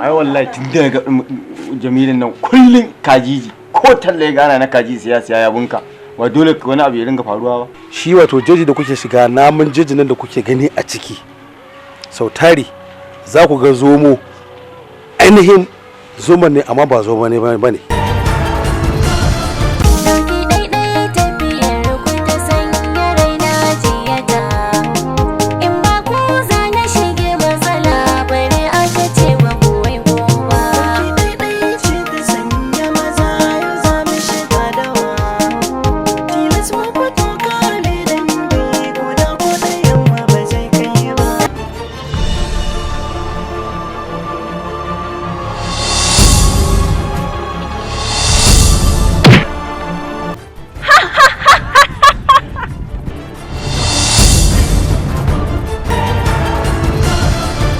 Ai wallahi tun da ga Jamilin nan kullun kajiji ko talla ya gana na kaji siya siya ya bunka wa dole wani abu ya ringa faruwa ba. Shi wato jeji da kuke shiga, namun jeji nan da kuke gani a ciki, sau tari za ku ga zomo, ainihin zomo ne amma ba zomo ne ba ne.